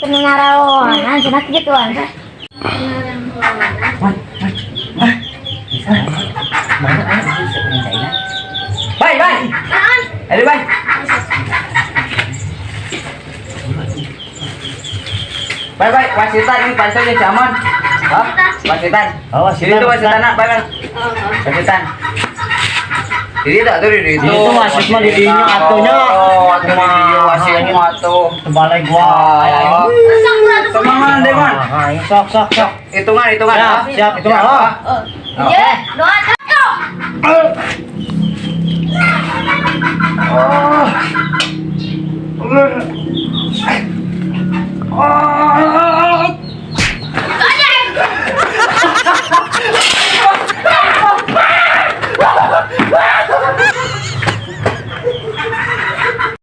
Penengaraonan cenah gituan teh. Mana ah? Bye, bye. Ayo, bye. Bye, bye. Wasitan ini pansel zaman. Hah? Wasitan. Oh, wasitan, Jadi itu wasitan, bye, bye. Wasitan. Jadi tak tuh di itu. Itu wasit mah di dinya atunya. Oh, atuh di dinya wasit mah atuh. Tebalai gua. Ah. Semangat deh, Man. Ah, ayo sok sok sok. Hitungan, hitungan. Siap, ah. siap, hitungan, ah. Oke, doa satu.